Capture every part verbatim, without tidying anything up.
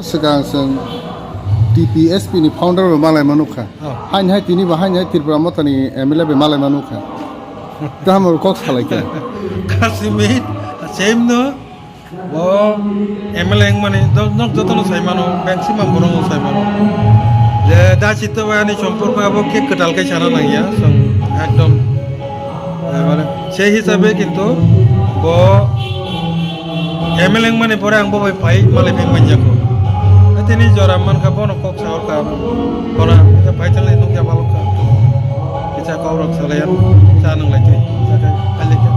Swkang chwng T P S P ni founder bai malai manukha. Oh. Haini hai tini bo haini hai Tripura Motha ni M L A bai malai manukha. Tamo kok salai khe. Kasimit, same no. Bo M L A wngmani do-, nok jotono sai mano, maximum borok no sai mano. Je da chito bai ani somporko abo khe kwtal khe sana nangya, chwng ekdom, eh, mane, sei hisabe kintu bo M L A wngmani pore ang bo bai phai malai phai manjako. Tini jora mankha bono kok sa orkha, bono kisa phai chalai nukya balokha. Kisa kok rok salai cha nang lai twi, kisa khe khalikha.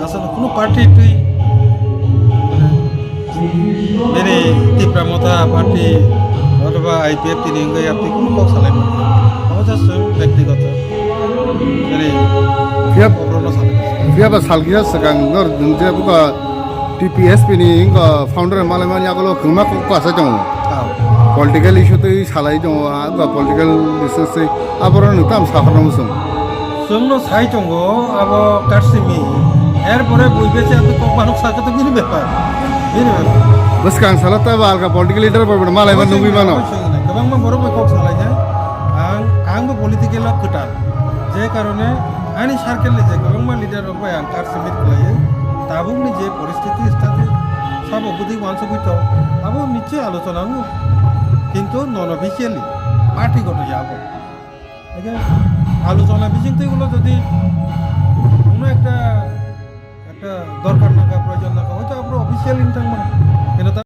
Asal kuno party twi, mane, bini Tipra Motha party, othoba I P F T ni wngwi yapti kuno kok salai mano. Abo just chwng bektigoto. Mane, Phiya, oborokno salai. Phiya ba salkisa swkang nor dungje buka T P S P ni wngkha founder malai mani agolo kwma kok kwsa tongo. Ah. Political issue twi salai tongo, ah, political issue twi aborok nwng tam saharno muchung. Chwngno sai tongo, abo Karsimi. Erpore bui bese abo kok manuk sakha to bini bepar. Bini bepar. Bwskang salo ta ba alka political leader bo malai ba nugwi mano. Kwbangma borok bai kok salai jai. Ang, ang bo political o kwtal. Je karone ani circle ni je kwbangma leader rok bai ang Karsimi kwlaiwi. Tabuk ni je poristiti stati sabo bwdwi wansugwi tong. Abo niche alochona wngo. Kintu non officially party goto ya abo. Eke alochona bising twi ulo jodi kono ekta, ekta dorkar nangkha, proyojon nangkha, hoyto abro official wng thangmano.